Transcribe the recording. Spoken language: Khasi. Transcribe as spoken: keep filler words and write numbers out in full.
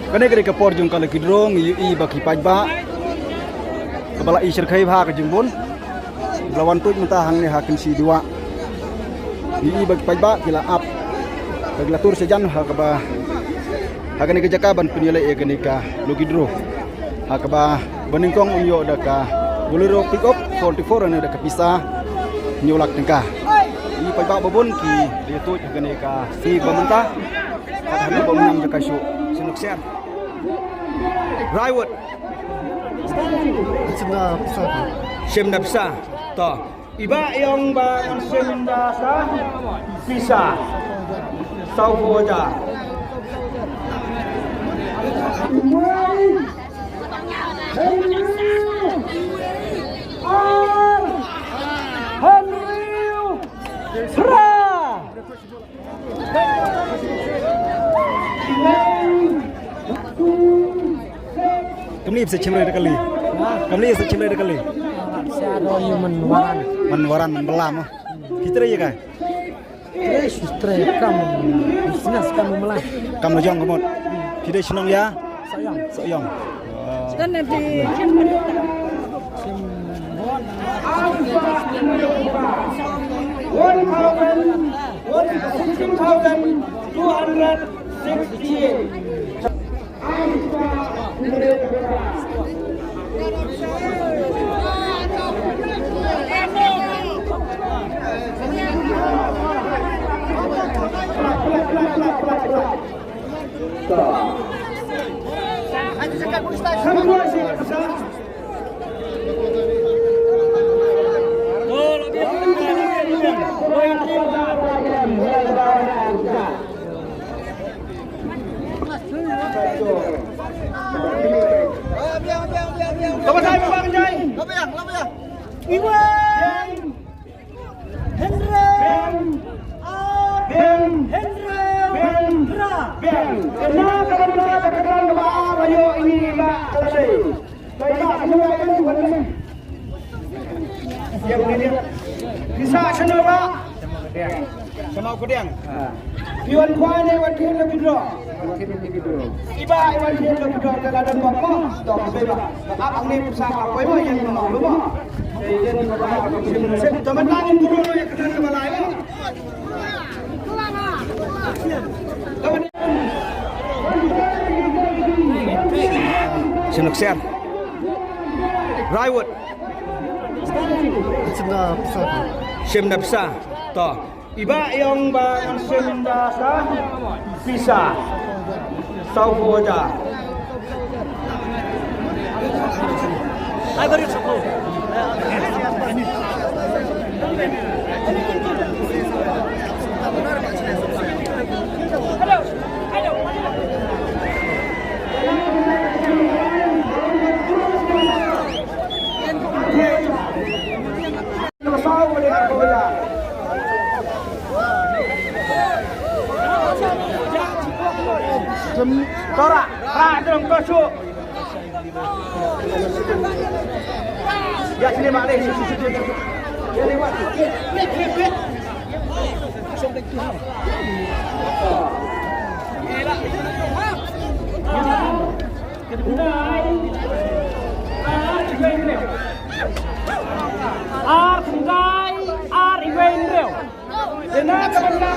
Kane ka dei ka por jong ka lucky draw, ngi ïohi ba ki paidbah kaba la i shyrkhei bha ka jingbun. Ba la wan tuid mynta hangne ha Kynshi Dewa. Ngi ïohi ba ki paidbah ki la ap, ba ki la tur shajan ha kaba, ha kane ka jaka ban pynïaleh ïa kane ka lucky draw. Ha kaba ba nyngkong un ïoh da ka Bolero pickup forty-four ne da ka pisa hynñiew lak tyngka. Ngi paidbah ba bun ki la ïa tuid ha kane ka sngi ba mynta. Kat haduh ba mynta ka shu snoksiar. Raiwut. Shim da pisa. Shim da pisa. To. Iba ïong ba shim da sa pisa. Saw phew hajar. Ar. Hynriew. Phra. Kam lei sa chim re da kali. Kam lei sa chim re da kali. Sa do ïa man waran. Man waran man bala mo. Ki trei ïa ka. Trei shu trei kam business kam mala. Kam la jong ka mut. Ki dei shnong ïa. Sohiong. Sohiong. Stan na di. One thousand, one thousand two hundred sixty-eight. Hynriew. Hynriew. Hynriew. Hynriew. Hynriew. Pisa shano ba? Shano kadiang. Phi wan khwai ne wan khien lucky draw? Iba i wan khien lucky draw ka la don ba ko. To ka ba. Ap ang ne pisa ba ko ba yang ma lo ba. Sim to man lang tu lo ya ka ba lai ba. Shin Luksiar. Raiwut. Shim da pisa. Shim da pisa. To. Iba ïong ba shim da sa pisa. Saw phew hajar. Tora, ra dong ko shu. Ya sini mak ni. Ar khyndai, ar iwei hynriew. Dena ka bynta.